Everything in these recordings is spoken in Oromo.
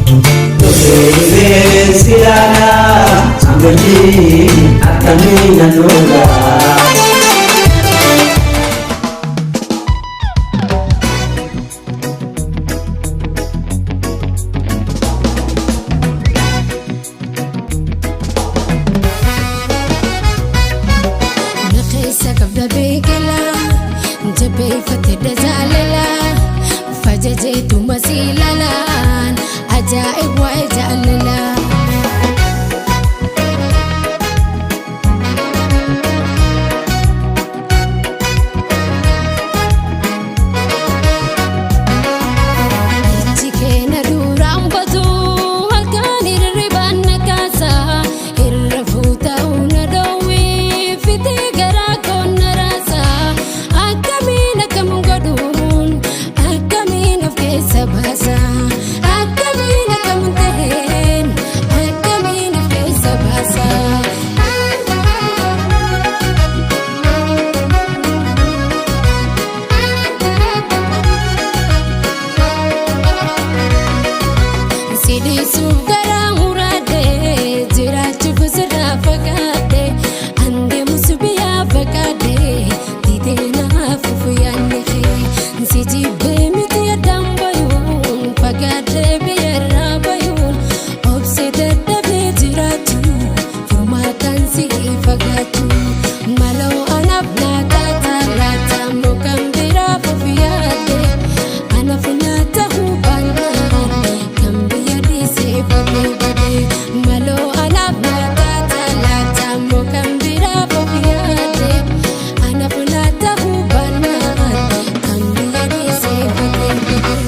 Dhufee dhufee si ilaala hangalli akkamii nan oola. Na keessa qabda beekela, jabeeffate jaalala, fajajeetu masiilalaan, ajaa'ib waa'ee jaalala. Ijji keenya duraan batu halkan hirribaan na kaasa irra fuuta'uu na dhoowwee fitee garaa koo na raasa akkamiin akkam godhuun akkamiin of keessa baasa akkamiin akkam ta'een akkamiin of keessa baasa. Sidiisuuf garaa muraadde jiraachuuf sirraa fagaadde andeemus biyyaa fagaadde didee naaf fuyaanne si jibbee miti addaan bayuun fagaadde biyyarraa bayuun obse dadhabee jiraachuu furmaataan si fagaachuu maloo anaaf laata laata mukaan biraaf of yaadde anaaf laata hubannaan kan biyya dhiisee fagoo badee maloo anaaf laata laata mukaan biraaf of yaadde anaaf laata hubannaan kan biyya dhiisee fagoo badee.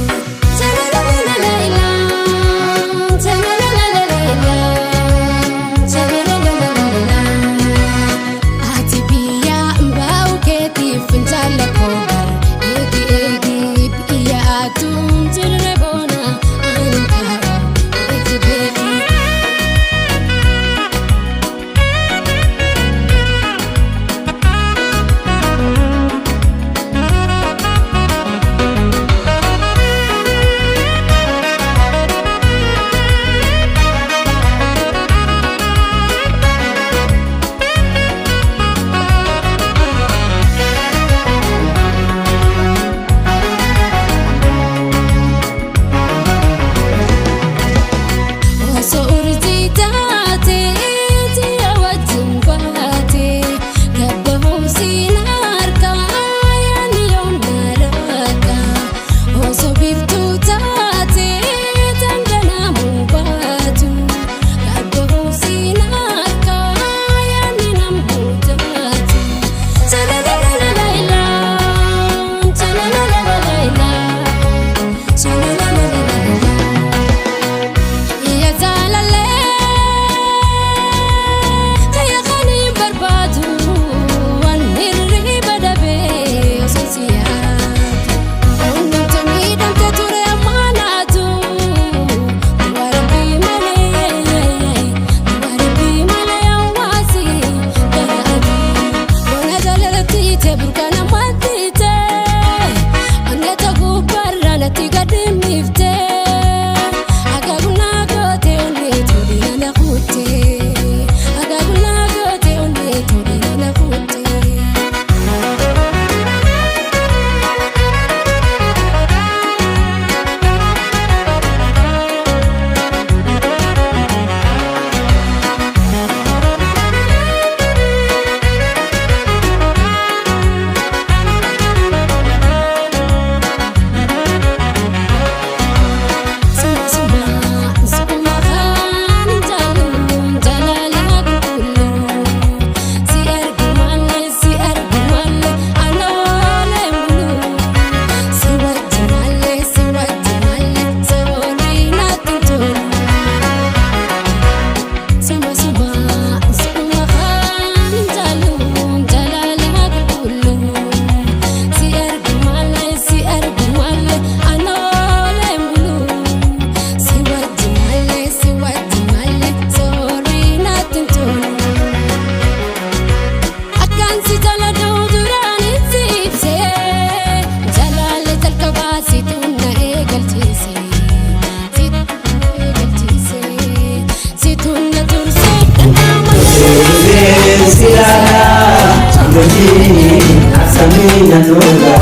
Ammalii akkamiin anoola.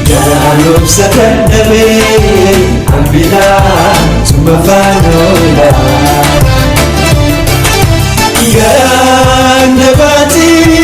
Garaan obsa dadhabee hambilaa suma faana oola. Garaan nabaatii.